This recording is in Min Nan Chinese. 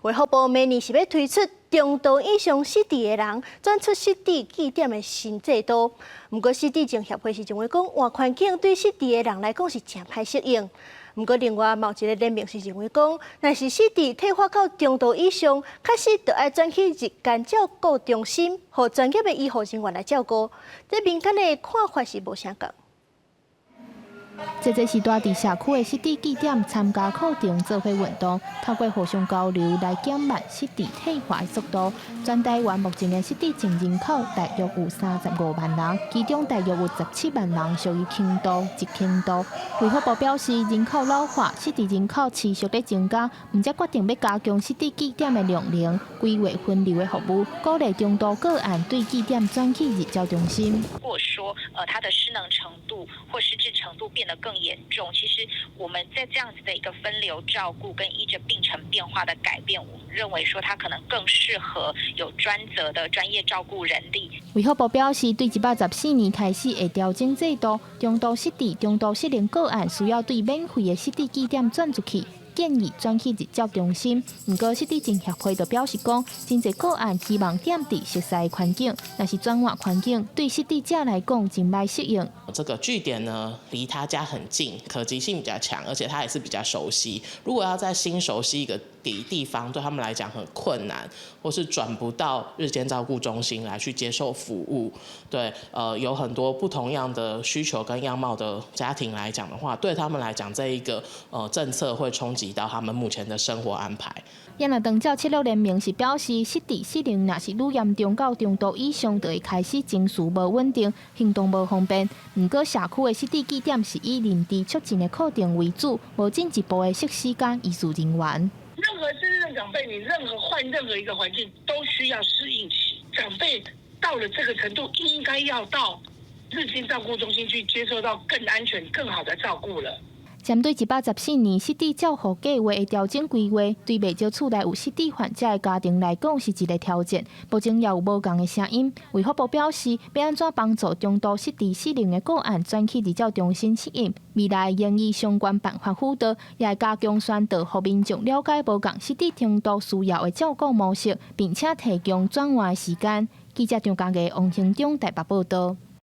衛福部明年是欲推出中度以上失智的人轉出失智據點的新制度。毋過失智症協會是認為講，換環境對失智的人來講是誠歹適應。毋過另外嘛有一個聯盟是認為講，若是失智退化到中度以上，確實著愛轉去日間照顧中心，予專業的醫護人員來照顧。這民間的看法是無相仝。這這是蹛佇社區的失智據點參加課程做伙運動，透過互相交流來減慢失智退化的速度。全台灣目前的失智症人口大約有35萬人，其中大約有17萬人屬於輕度、極輕度。衛福部表示，人口老化，失智人口持續咧增加，毋才決定欲加強失智據點的量能，規劃分流的服務，鼓勵中度個案對據點轉去日照中心。如果說，他的失能程度或失智程度變得更嚴重，其實我們在這樣子的一個分流照顧跟依着病程變化的改變，我們認為說他可能更適合有專責的專業照顧人力。衛福部表示，對114年開始會調整制度，中度失智、中度失能個案需要對免費的失智據點轉出去，建議轉去日照中心。毋過失智症協會就表示講，真濟個案希望踮佇熟似的環境，若是轉換環境，對失智者來講真歹適應。這個據點呢，離他家很近，可及性比較強，而且他也是比較熟悉。如果要在新熟悉一個地方，對他們來講很困難，或是轉不到日間照顧中心來去接受服務。對，有很多不同樣的需求跟樣貌的家庭來講的話，對他們來講，這一個政策會衝擊到他們目前的生活安排。也若長照策略聯盟是表示，失智失能若是愈嚴重到中度以上，就會開始情緒無穩定、行動無方便。毋過社區的失智據點是以認知促進的課程為主，無進一步的設施佮醫事人員。任何失智症長輩，你任何換任何一個環境都需要適應期。長輩到了這個程度，應該要到日間照顧中心去接受到更安全、更好的照顧了。針對114年失智照護計畫的調整規劃，對袂少厝內有失智患者的家庭來講是一個挑戰。目前也有無仝的聲音。衛福部表示，欲按怎幫助中度失智失能的個案轉去日照中心適應，未來應以相關辦法輔導，也會加強宣導，予民眾了解無仝失智程度需要的照顧模式，並且提供轉換的時間。記者張家藝、王興中台北報導。